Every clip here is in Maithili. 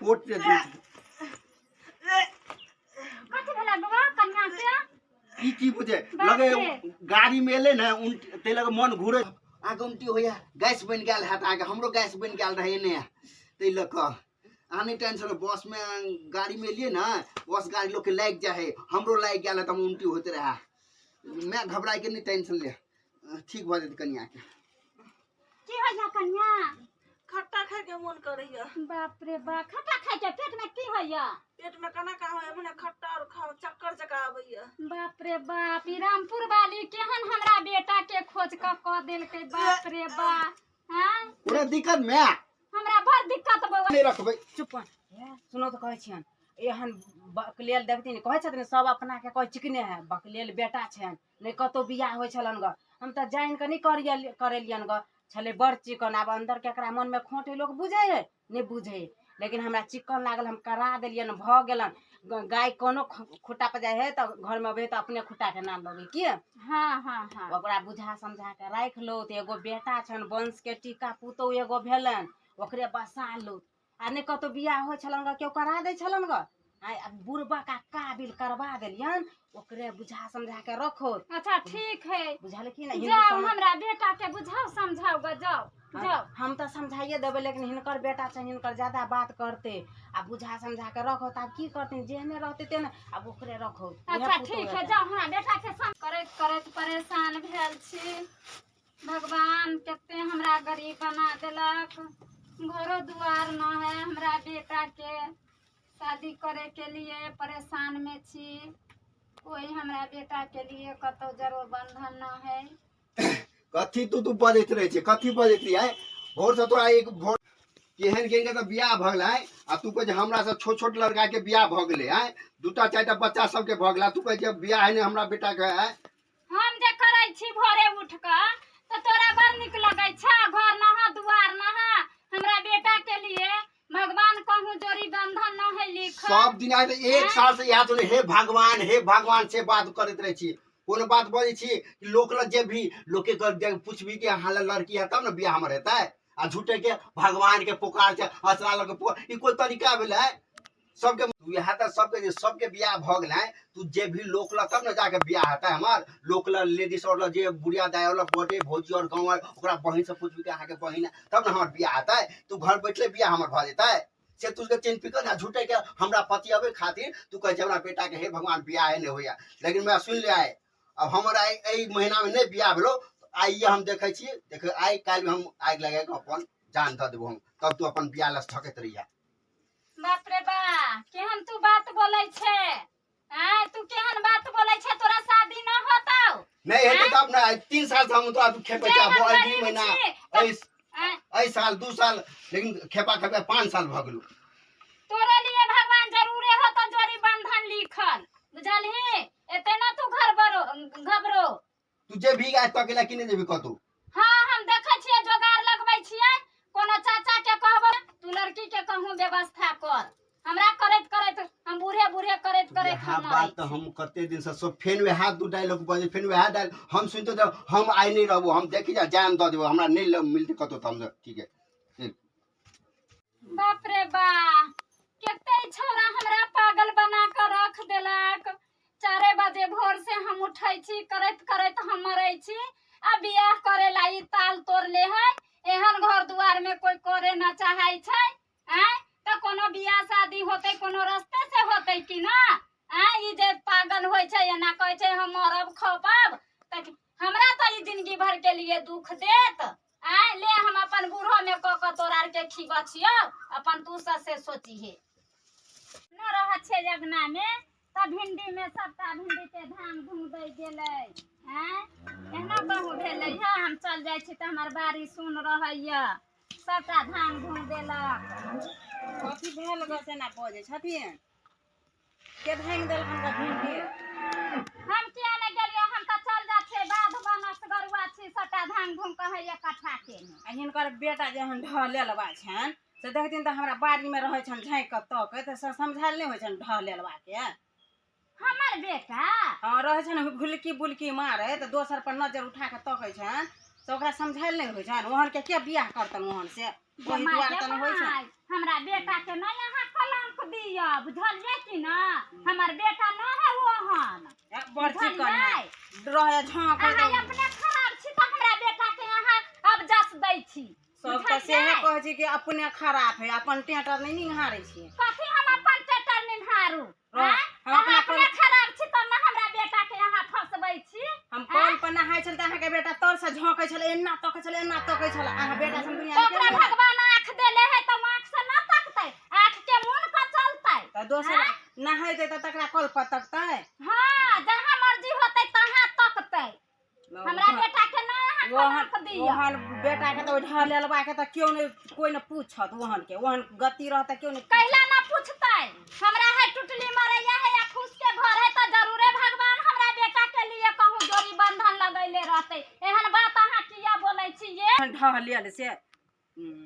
कोट के दूध। कथी भेला बौआ कन्या के? ई की बुझे बाप लगे रे। गाड़ी में एले ने उन ते लगे मन घूरे आगे उल्टी होइया गैस बनि गेल हैत, आगे हमरो गैस बनि गेल रहे ने, ताहि लऽ कऽ अहाँ नहि टेंशन लो। बस में गाड़ी में एलियै ने, बस गाड़ी लोग के लागि जाइ है, हमरो लागि गेल है तऽ हम उल्टी होइत रहे। मैं घबराय के नहि टेंशन ले, ठीक भऽ जेतै कनिया के। की होइया कन्या? खट्टा खाय के मन करैया। बाप रे बाप, खट्टा खाय के पेट में की होइया? पेट में केना का होइया, मने खट्टा और खाओ चक्कर जका आबैया। बाप रे बाप, ई रामपुर वाली केहन हमरा बेटा के खोज क क देलकै। बाप रे बाप, हैं पूरा दिक्कत में हमरा बड़ दिक्कत बौआ। नहि रखबै। चुप, सुनो तऽ कहै छियनि, एहन बकलेल देखथिन, कहै छथिन सब अपना के कहै चिकने है, बकलेल बेटा छनि, नहि कतहु बियाह होइ छलनि गऽ, हम तऽ जानि कऽ नहि करियल करेलियनि गऽ, छलै बड़ चिकन। आब अन्दर केकरा मनमे खोंट है लोक बुझै है नहि बुझै है, लेकिन हमरा चिकन लागल, हम करा देलियनि, भऽ गेलनि। गाय कोनो खुट्टा पर जाइ है तऽ घरमे अबै है तऽ अपने खुट्टाके नाम लगै की। हाँ हाँ हाँ ओकरा बुझा समझा कऽ राखि लो तऽ एगो बेटा छनि, वंशके टीका पुतहु एगो भेलनि, ओकरे बसा लो। आ नहि कतहु बियाह होइ छलनि गऽ, केओ करा दै छलनि गऽ, आइ आब बुढ़बक आ काबिल करबा देलियनि, ओकरे बुझा समझा के रखो। अच्छा ठीक है, बुझलखिन? हिन्दू जाओ समाज- हमरा बेटा के बुझाओ समझाओ ग, जाओ जाओ। हम तऽ समझाइए देबै, लेकिन हिनकर बेटा छै, हिनकर ज्यादा बात करतै। आ बुझा समझा के रखो तऽ आब की करथिन, जेहने रहतै तेहने आब ओकरे रखो। इएह अच्छा पुतहु ठीक है, हेतै। जाओ हमरा बेटा के करैत करैत परेशान भेल छी। भगवान कते हमरा गरीब बना देलक, घरो दुआर न है, हमरा बेटा के शादी करे के लिए परेशान में छी। कोई हमरा बेटा के लिए कतौ जरो बंधन न है। कथी तू तू बजैत रहै छै, कथी बजैत रही आइ भोर से? तोरा एक भोर केहन केहन के तऽ बियाह भऽ गेलै आ तू कहै छै हमरा से छोट छोट लड़का के बियाह भऽ गेलै, आँय दूटा चारिटा बच्चा सबके भऽ गेलै, तू कहै छै बियाह है नहि हमरा बेटा के। आँय हम जे करै छी भोरे उठ कऽ तऽ तोरा बड़ नीक लगै छ, घर नहा दुआर नहा। हमरा बेटा के लिए भगवान कहूँ जोड़ी बंधन न है लिखल। सब दिन आइ तऽ एक साल से इएह सुनै, हे भगवान हे भगवान से बात करैत रहै छी। कोनो बात बजै छी कि लोक लग जे भी लोके के जे पुछबी कि अहाँ लग लड़की है तब ने बियाह हमर हेतै, आ झूठे के भगवान के पुकार छै, असरा लग के पुकार, ई कोई तरीका भेलै? सबके इएह तऽ सबके जे सबके बियाह भऽ गेलै, तू जे भी लोक लग तब ने जाके बियाह हेतै हमर। लोक लग लेडीज आओर लग जे बुढ़िया दाइ आओर लग बड़े भौजी आओर गाँव आओर ओकरा बहिन से पुछबी कि अहाँके बहिन है तब ने हमर बियाह हेतै, तू घर बैठले बियाह हमर भऽ जेतै से तू चिन्ह पिकल ने। झूठे के हमरा पतियाबै खातिर तू कहै छै हमरा बेटाके हे भगवान बियाहे नहि होइया। लेकिन मैं सुनि ले आइ, अब हमर आइ एहि महीनामे नहि बियाह भेलो, आइए हम देखै छी, देख आइ काल्हि हम आगि लगा कऽ अपन जान दऽ देबो हम, तब तू अपन बियाह लए ठकैत रहिया। बाप रे बा, केहन तू बात बोलै छे? आँय तू केहन बात बोलै छे? तोरा शादी न होतौ? नहि हेतै तब ने। आइ 3 साल से हम तोरा तू खेपै जे छी, हम आब एहि गरीब महीना छी, तऽ- एहि आँय, एहि साल 2 साल, लेकिन खेपा खेपा 5 साल भऽ गेलौ। तोरे लिए भगवान जरूरे होतौ जोड़ी बंधन लिखल, बुझलही? एते न तू घर बरो घबरो। तू जे भी आइ तक कि नहि जेबी कतौ? हाँ हम देखै छियै, जोगार लगबै छियै, कोनो चाचा के कहबै, तू लड़की के कहूँ व्यवस्था कर। हमरा करैत करैत हम बूढ़े बूढ़े करैत करैत इएह हम मरै बात तऽ हम कते दिन से सब फेन वएह दू डायलॉग बजे, फेन वएह डायल हम सुनते तऽ हम आइ नहि रहबो, हम देखी जा जान दऽ देबो, हमरा नहि मिलतै कतौ तऽ हम ठीक है। बाप रे बा, कते छौड़ा हमरा पागल बना कऽ रख देलक। 4 बजे भोर से हम उठै छी, करैत करैत हम मरै छी, आ बियाह करे ला ई ताल तोड़ ले है। एहन घर दुआर में कोई करे न चाहै छै। आँय तऽ कोनो बियाह शादी होतै कोनो रस्ते से होतै कि ना? आँय ई जे पागल होइ छै एना कहै छै हम मरब खपब, तऽ हमरा तऽ ई जिंदगी भर के लिए दुख देत। आँय ले हम अपन बूढ़ो में कऽ कऽ तोरा आर के खीबऽ छियौ, अपन तू सब से सोचिहे। न रहऽ छै अगना में तऽ भिंडी में सबटा भिंडी के धान धुन दै गेलै। आँय एहना कहूँ भेलै हँ? हम चल जाइ छी तऽ हमर बाड़ी सुन रहैया, सबटा धान धुन देलक। कथी भेल गऽ से एना बजै छथिन? के भाङि देलकन गऽ भिंडी? हम किया नहि गेलियो, हम तऽ चल जाइ छियै बाध बन, असगरुआ छी, सबटा धान धुन कहैया कट्ठा के। आ हिनकर बेटा जेहन ढहलेलबा छनि से देखथिन तऽ हमरा बाड़ीमे रहै छनि झाँकि कऽ तकैत, से समझायल नहि होइ छनि ढहलेलबाके? हमर बेटा हँ, रहै छनि भुलकी बुलकी मारैत, दोसर पर नजर उठा कऽ तकै छनि, से ओकरा समझायल नहि होइ छनि? ओहन के के बियाह करतनि ओहन से? ओहि दुआरे तऽ नहि होइ छै। हमरा बेटा के नहि अहाँ बुझलियै कि ना? हमर बेटा न है ओहन। बड़ चिकन है बुझलियै? रहे झाँक अहाँ अपने खराब छी तऽ हमरा बेटा के अहाँ अब जस दै छी। सब तऽ सेहे कहै छै कि अपने खराब है, अपन टेटर नहि निहारै छियै। कथी हम अपन टेटर निहारू? रह, हम अहाँ अपना अपने खराब छी तब ने हमरा बेटा के अहाँ फसबै छी। हम कल पर नहाय छल तऽ अहाँके बेटा तर से झोंकै छल, एना तकै छल, एना तकै छल। अहाँ बेटा से दुनिया तऽ ओकरा भगवान आँख देले है तऽ आँख से न तकतै, आँख के मुन के चलतै। तऽ दोसर नहेतै तऽ तकरा कल पर तकतै। हाँ, जहाँ मर्जी होतै तहाँ तकतै। हमरा बेटा के न अहाँ ओहन कलंक दिअ। ओहन बेटा के तऽ ओहि ढलेलबा के तऽ केओ नहि, कोइ नहि पूछत। ओहन के ओहन गति रहतै केओ नहि। कैला न पूछतै? हमरा है टुटली मरैया है या फूस के घर है तऽ जरूरे भगवान हमरा बेटा के लिए कहूँ जोड़ी बंधन लगैले रहतै। एहन बात अहाँ किया बोलै छियै? ओहन ढहलेल से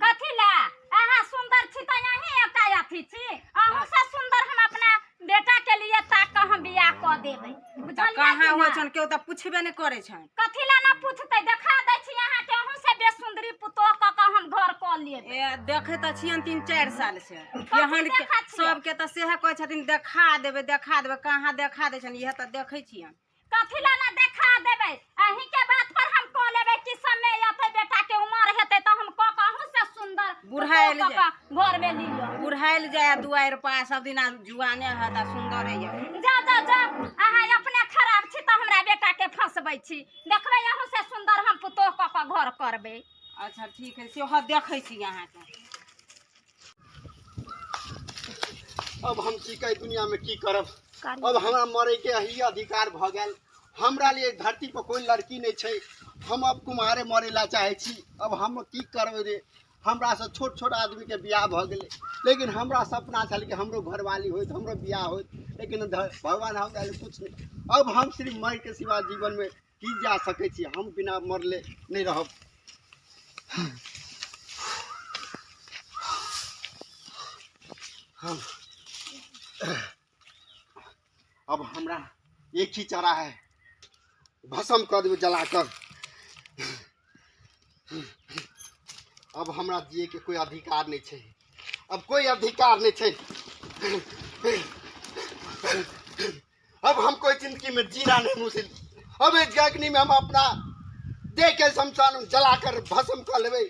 कथी ला? अहाँ सुंदर छी तऽ अहीं एकटा अथी छी। अहूँ से सुंदर हम अपना बेटा के लिए ताक कऽ हम बियाह कऽ देबै। तऽ बुझलियै कहाँ कि होइ ना? छनि, केओ तऽ पुछबे नहि करै छनि। कथी ला न पूछतै? देखा दै छी अहाँके, अहूँ से बेसुंदरी पुतोह कऽ कऽ हम घर कऽ लेबै। ए देखै तऽ छियनि 3-4 साल से। कथी एहन के देखा छियै? सबके तऽ सेहे कहै छथिन देखा देबै देखा देबै, कहाँ देखा दै छनि? इएह तऽ देखै छियनि। कथी ला ना देखा देबै? अहीं के बात पर हम कऽ लेबै कि समय अतै, बेटा के उमर हेतै तऽ हम कऽ कऽ अहूँ से सुंदर बुढ़ायल पुतोह कऽ कऽ घर में लिअ। बुढ़ायल जाय दुआरि पास सब दिना जुआने हत आ सुन्दरे यऽ। जा जा जा, अहाँ अपने खराब छी तऽ हमरा बेटा के फंसबै छी। देखबै अहूँ से सुंदर हम पुतोह कऽ कऽ घर करबै। अच्छा ठीक है, सेहो देखै छी अहाँके। अब हम की कही दुनिया में की करब? अब हमरा मरे के ही अधिकार भ गेल। हमरा लिए धरती पर कोई लड़की नहीं छै। हम अब कुमारे मरे ला चाहे छी। अब हम की करबै रे? हमरा से छोट छोट आदमी के बियाह भ गेलै, लेकिन हमरा सपना छल कि हमरो घरवाली होइत, हमरो बियाह होइत, लेकिन भगवान हमरा लिए कुछ नहीं। अब हम सिर्फ मर के सिवा जीवन में की जा सकै छी। हम बिना मरले नहीं रहब। हम अब हमरा एक ही चारा है, भस्म कर देबै जलाकर। अब हमरा जिए के कोई अधिकार नहीं छै। अब कोई अधिकार नहीं छै। अब हम कोई जिंदगी में जीना नहीं मुश्किल। अब इस अग्नि में हम अपना देह के शमशान में जलाकर भस्म कर लेबै।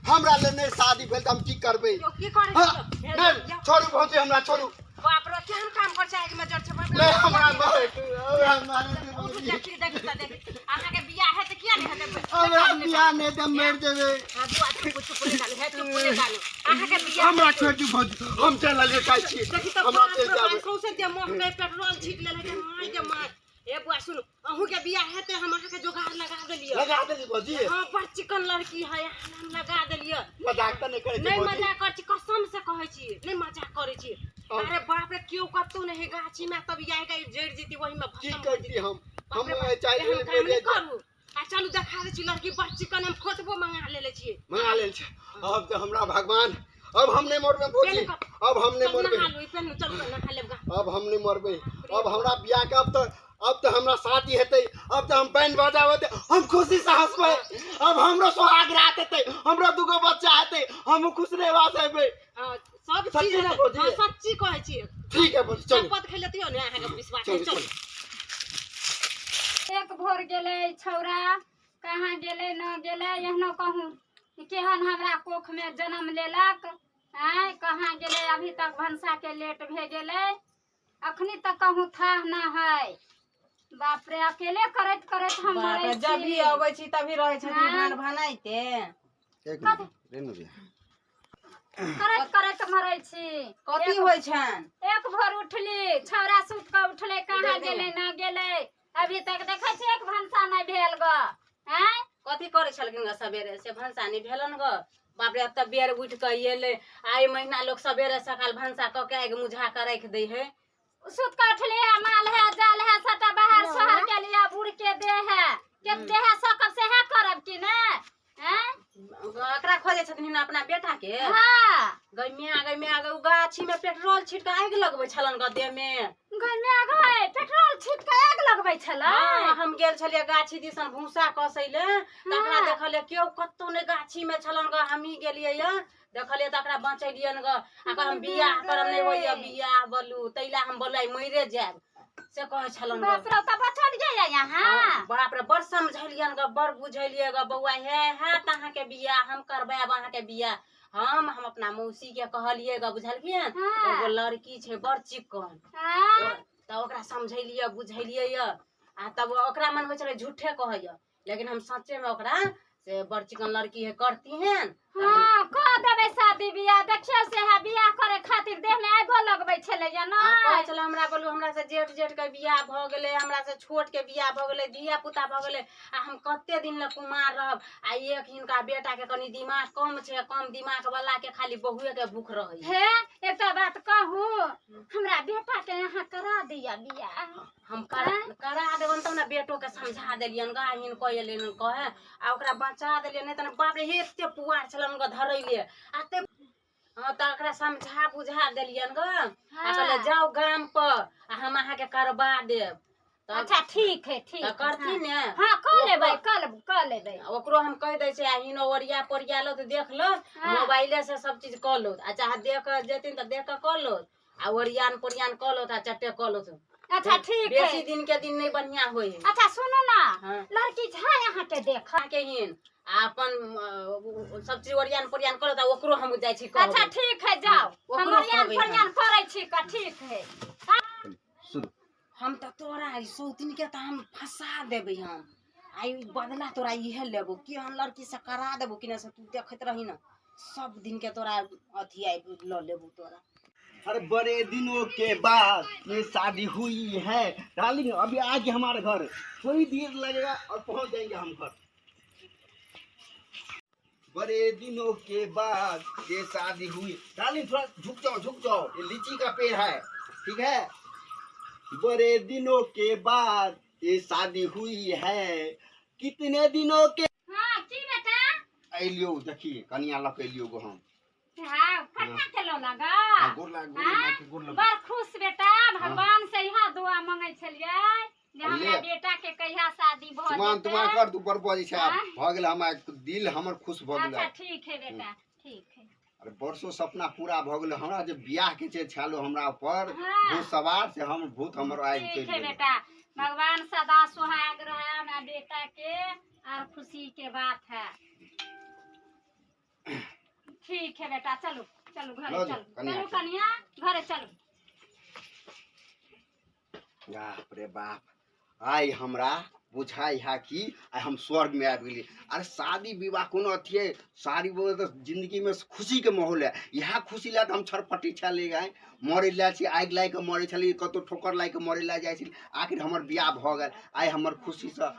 हमरा ले नहीं शादी भेल तऽ हम की करबै? यौ, की करै हाँ, छियै? नहीं, छोड़ू भौजी, हमरा छोड़ू। बाप रे, केहन काम करै छै आगिमे जर छै। बाप रे। नहीं, हमरा मारे, हमरा मारे दे उठू, भौजी। देखी देखी तऽ देखी। अहाँके बियाह हेतै किया नहि हेतै? हमरा बियाह नहि देब, मरि जेबै। हाँ, बुआ, चुप चुप नहि डालू, हे, चुप नहि डालू। अहाँके बियाह हमरा छोड़ि दियौ भौजी, हम चलि जाइ छी। देखी तऽ हमरा बाप चलि रे बाप, जाबै। सौंसे देह महकै, पेट्रोल छीट लेलकै। माय गे my. हे बुआ सुनू, अहूँके बियाह हेतै, हम अहाँके जोगाड़ लगा देलियै। लगा देली भौजी? हाँ, बड़ चिकन लड़की है, हम लगा देलियै। मजाक तऽ नहि करै छी नहि भौजी? मजाक करै छी, कसम से कहै छी, नहि मजाक करै छी। हाँ। अरे बाप रे, केओ कतौ नहि है गाछी में, तब आइ के जरि जेती वही में की भस्म। करती हम? बाप हम रे बाप, चाहे एहन काम नहि करू। आ चलू देखा दै छी लड़की, बड़ चिकन, हम फोटबो मंगा लेले छियै। मंगा लेल छै। अब तऽ हमरा भगवान, अब हम नहीं मरबै भौजी। अब हम नहीं चलू मरबै। नहा लू, ई पेन्हू, चलू नहा लेब गा। अब हम नहीं मरबै। अब हमरा बियाह के अब तऽ हमरा शादी हेतै। अब तऽ हम बैंड बाजा हेतै, हम खुशी से हंसबै। अब हमरो सोहाग रात हेतै, हमरो दूगो बच्चा हेतै, हम खुश रहबा से हेबै। हाँ, सब सच्ची चीज ने हेतै। भौजी? हाँ, सच्ची कहै छी। ठीक है भौजी, चलू। शपथ खेलतियो ने, अहाँके विश्वास चलू है, चलू। चलू। एक भोर गेलै छौड़ा, कहाँ गेलै न गेलै। एहनो कहूँ केहन हमरा कोख में जन्म लेलक। आँय, कहाँ गेलै? अभी तक भनसा के लेट भे गेलै, अखनी तक कहूँ थाह न है। बाप रे, अकेले करैत करैत हम बाप मरै रे, जब भी छी। अबै छी तभी रहै छथिन हाँ। भान भनाइते। एक मिनट, रेणु भैया। करैत करैत मरै छी। कथी होइ छनि? एक भोर उठली, छौड़ा सुत कऽ उठलै, कहाँ गेलै न गेलै, अभी तक देखै छी एक भनसा नहि भेल ग। आँय, कथी करै छलखिन ग सबेरे से भनसा नहि भेलन ग? बाप रे, अब तऽ बेर उठि कऽ एलै। आइ महीना लोक सबेरे सकाल भनसा कऽ के आगि मुझा कऽ राखि दै है। सुत कऽ उठली है, माल है, जाल है, सबटा बाहर सोहर के लिए बूढ़ के देह है, के देह है सकब से है करब कि ने? आँय, एकरा खोजै छथिन अपना बेटा के। हाँ। गई मिया गई मिया गई, उ गाछी में पेट्रोल छिट के आगि लगबै छलन ग देह में। गई मिया गई, पेट्रोल छिट के आगि लगबै छलै? हाँ, हम गेल छलियै गाछी दिसन भूसा कसै ले, तकरा देखलियै केओ कतौ नहि गाछी में छलन ग। हमही गेलियै य, देखलियै तकरा बचेलियन ग। आ हम बियाह करब नहि होइया बियाह बोलू, तैला हम बोलै मरे जायब से कहै छलन ग। बाप रे, तऽ बचलियै य यहाँ? बाप रे, बड़ समझेलियन ग, बड़ बुझेलियै ग बौआ, हे हैत अहाँके बियाह, हम करबायब अहाँके बियाह। हम अपना मौसी के कहलियै ग, बुझलखिन? एगो लड़की छै बड़ चिकन, तऽ ओकरा समझेलियै बुझेलियै य, आ तब ओकरा मन होइ छलै झूठे कहैया, लेकिन हम सच्चे में ओकरा से बड़ चिकन लड़की है करती हन। हाँ, कह देबै शादी बियाह। देखियौ से है बियाह करे खातिर देह में आगो लगबै छलै या कहै नहि? छलै हमरा, बोलू हमरा से जेठ जेठ के बियाह भऽ गेलै, हमरा से छोट के बियाह भऽ गेलै, धिया पुता भऽ गेलै, आ हम कते दिन ले कुमार रहब? आ एक हिनका बेटा के कनी दिमाग कम छै, कम दिमाग वाला के खाली बहुए के भूख रहै। हे, एकटा बात कहू, हमरा बेटा के यहाँ करा दिया बियाह। हम करा देबनि तब ने। बेटो के समझा देलियनि गा, हिन कह एलियनि कहे, आ ओकरा बचा देलियनि, नहि तऽ बाप रे एते पुआर छलनि ग धरैले आ ते। हाँ, तऽ ओकरा समझा बुझा देलियनि ग, आ कहलियै जाउ गाम पर आ हम अहाँके करबा देब। अच्छा ठीक है, ठीक तऽ करथिन ने? हाँ, कऽ लेबै, कऽ लेबै। ओकरो हम कहि दै छियै, आ हिनो ओरिया पोरिया लो तऽ देख लो, मोबाइले से सब चीज कऽ लो, आ चाहे देख कऽ जेथिन तऽ देख कऽ कऽ लो, आ ओरियान पोरियान कऽ लो आ चट्टे कऽ लो। अच्छा ठीक है। बेसी दिन के दिन नहीं बढ़िया होय है। अच्छा सुनू ना, हाँ। लड़की छै यहाँ के देख के हिन आ अपन सब चीज ओरियान पोरियान कऽ लो, तऽ ओकरो हम जाइ छी कहबै। अच्छा ठीक है, जाओ, हम ओकरो ओरियान कहबै। पोरियान करै छी का। ठीक है। शुरू। हम तऽ तोरा ई सौतिन के तऽ हम फंसा देबै, हम आइ बदला तोरा इहे लेबो कि हम लड़की से करा देबो कि नहि से तू देखैत रही न, सब दिन के तोरा अथी आइ लऽ लेबो तोरा। अरे बड़े दिनों के बाद ये शादी हुई है डार्लिंग, अभी आज हमारे घर थोड़ी देर लगेगा और पहुंच जाएंगे हम घर। बड़े दिनों के बाद ये शादी हुई डार्लिंग, थोड़ा झुक जाओ झुक जाओ, ये लीची का पेड़ है, ठीक है। बड़े दिनों के बाद ये शादी हुई है, कितने दिनों के। हाँ की बेटा? अलियो देखिए कनिया लऽ के अलियो गो हम। हाँ, कन्या के लो लगा। हाँ, गोर लाग, गोर लाग, गोर लाग। बड़ खुश बेटा, भगवान से इहा दुआ मांगे छलियै जे हमरा ले। बेटा के कहिया शादी भऽ तुमान जेतै। तुमान कर तू बड़ बजै छै आब। हाँ? भऽ गेल, हमरा दिल हमर खुश भऽ गेल। अच्छा ठीक है बेटा, ठीक है। अरे बरसों सपना पूरा भऽ गेल हमरा, जे बियाह के छै छालो हमरा ऊपर हाँ। भूत सवार से हम भूत हमर आबि ठीक चलि है गेल। बेटा, भगवान सदा सुहाग रहे हमरा बेटा के, और खुशी के बात है। ठीक है बेटा, चलो चलो घरे। लो जी, चलो कनिया चलो के। कनिया घरे चलो। बाप रे बाप, आइ हमरा बुझाइ है कि आइ हम स्वर्ग में आबि गेली। अरे शादी विवाह कोनो अथी है, शादी विवाह तऽ जिंदगी में खुशी के माहौल है। इएह खुशी लए तऽ हम छटपटी छलियै, आइ मरै लए छी, आगि लागि कऽ मरै छलियै, कतहु ठोकर लागि कऽ मरै लए जाइ छलियै, आखिर हमर बियाह भऽ गेल। आइ हमर खुशीसँ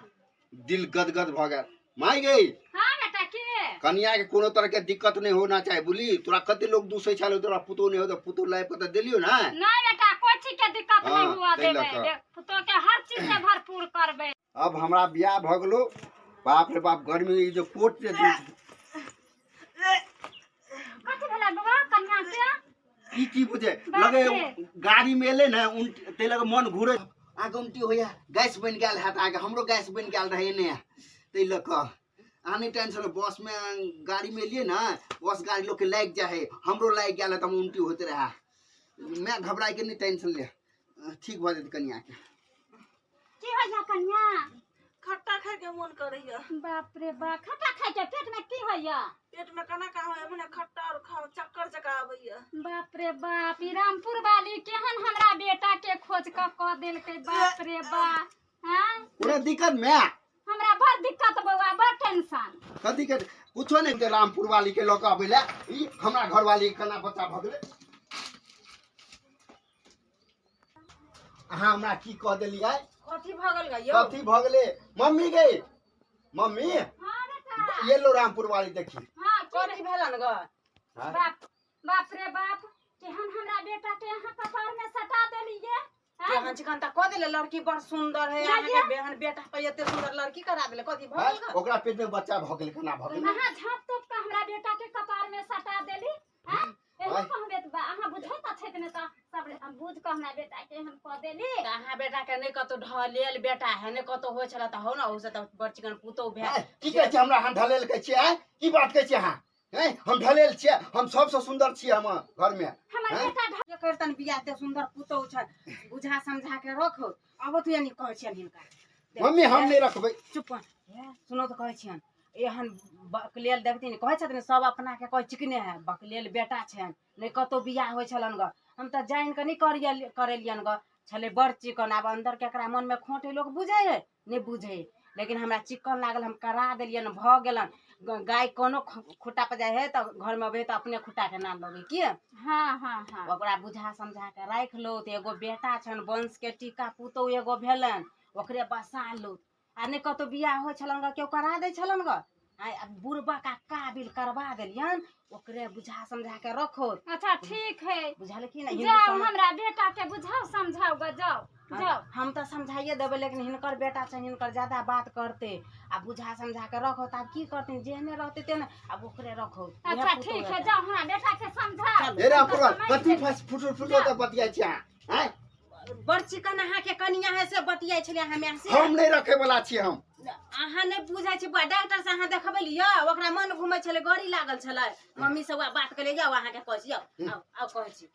दिल गदगद भऽ गेल। माय गई। हाँ बेटा, के? कनिया के कोनो तरह के दिक्कत नहीं होना चाही, बुझली? तोरा कते लोग दूसै छल, तोरा पुतोह नहीं हो तऽ पुतोह लाबि कऽ तऽ देलियौ ने? नहीं बेटा, कोई चीज के दिक्कत हाँ, नहीं हुआ ताहि लऽ देबै। कऽ। पुतोह के हर चीज से भरपूर करबै। अब हमरा बियाह भऽ गेलो। बाप रे बाप, गर्मी ई जे कोट जे कथी भेलै बौआ कन्या के? ई की बुझे बाप लगे रे। गाड़ी में एलै ने उन ताहि लगे मन घूरे, अहाँके उल्टी होइया, गैस बनि गेल हैत अहाँके। हमरो गैस बनि गेल रहै ने ताहि लऽ कऽ। अहाँ नहि टेंशन, बस में गाड़ी में एलियै ने, बस गाड़ी लोकके लागि जाइ है, हमरो लागि गेल है तऽ हम उल्टी होइत रहए। मैं घबराइके नहि टेंशन ले, ठीक भऽ जेतै कनियाके। की होइया कन्या? खट्टा खाय के मन करैया। बाप रे बाप, खट्टा खाय के पेट में की होइया? पेट में केना का होय, मने खट्टा और खाओ चक्कर जका आबैया। बाप रे बाप, ई रामपुर वाली केहन हमरा बेटा के खोज कऽ कऽ देलकै, बाप रे बाप। हाँ? कोनो दिक्कत में हमरा बड़ दिक्कत बौआ, बड़ टेंशन। कथी के कुछो नहि, रामपुर वाली के लऽ कऽ अबै लए ई हमरा घरवाली के केना बच्चा भऽ गेलै? अहाँ हमरा की कह देलियै? कथी भऽ गेल ग यौ? कथी भऽ गेलै? मम्मी गई, मम्मी। हाँ बेटा। ये लो रामपुर वाली देखी। हाँ, की कथी भेलन ग? हाँ? बाप बाप रे बाप, केहन हमरा बेटा के यहाँ कपार में सटा देलियै? हाँ? केहन चिकन तऽ कऽ देले, लड़की बड़ सुंदर है। ना अहाँके बेहन बेटा पर एते सुंदर लड़की करा देले, कथी भऽ गेल ग? ओकरा पेट में बच्चा भऽ गेलै, केना भऽ गेलै? अहाँ झाँप तो एहनो कहबे त अहाँ बुझै त छथि ने, तऽ सब बुझ कऽ हमरा बेटा के एहन कऽ देली। तऽ अहाँ बेटा के नहि कतौ ढलेल बेटा है, नहि कतौ होइ छलै तऽ हौ ने, ओहू से तऽ बड़ चिकन पुतोहु भेल। आँय, की कहै छियै हमरा अहाँ ढलेल कहै छियै? आँय, की बात कहै छियै अहाँ? आँय, हम ढलेल छियै? हम सबसँ सुन्दर छियै हम घरमे। हमर आँय? बेटा के करतन बियाह, ते सुन्दर पुतोहु छनि, बुझा समझा के रखो। आबो तू यानी कहै छियनि हिनका। मम्मी, हम नहि रखबै। चुप, सुनो तऽ कहै छियनि, एहन बकलेल देखथिन, कहै छथिन सब अपना के कहै चिकने है, बकलेल बेटा छनि, नहि कतौ बियाह होइ छलनि ग। हम तऽ जानि कऽ नहि करिय करेलियनि ग, छलै बड़ चिकन। आब अन्दर केकरा मनमे खोंट है लोक बुझै है, नहि बुझै है, लेकिन हमरा चिकन लागल, हम करा देलियनि, भऽ गेलनि। गाय कोनो खुट्टा पर जाइ है तऽ घरमे अबै है तऽ अपने खुट्टाके नाम लगै की। हाँ हाँ हाँ, ओकरा बुझा समझा के राखि लो, तऽ एगो बेटा छनि, वंशके टीका पुतोहु एगो भेलनि, ओकरे बसा लो। आ नहि कतौ बियाह होइ छलनि ग, केओ करा दै छलनि ग, आइ बुढ़बक आ काबिल करबा देलियनि, ओकरे बुझा समझा के रखो। अच्छा ठीक है, बुझलखिन ने? जाओ, हमरा बेटा के बुझाओ समझाओ ग, जाओ जाओ। हम तऽ समझाइए देबै, लेकिन हिनकर बेटा छै, हिनकर ज्यादा बात करतै। आ बुझा समझा के रखो, तऽ आब की करथिन? जेहने रहतै तेहने आब ओकरे रखो। अच्छा ठीक है, जाओ, हमरा बेटा के समझाओ। हे राम पुरवाल, कथी फस फुटुर फुटुर तऽ बतियाइ छियै अहाँ? आँय, बड़ चिकन अहाँके कनिया है से बतियाइ छलै अहाँ माय से। हम नहि रखै वाला छियै हम। अहाँ नहि बुझै छी बुआ, डॉक्टर से अहाँ देखबै लिअ, ओकरा मन घुमै छलै, गड़ी लागल छलै, मम्मी से वएह बात केलियै। यौ, अहाँके कहै छी, यौ आउ आउ, कहै छी।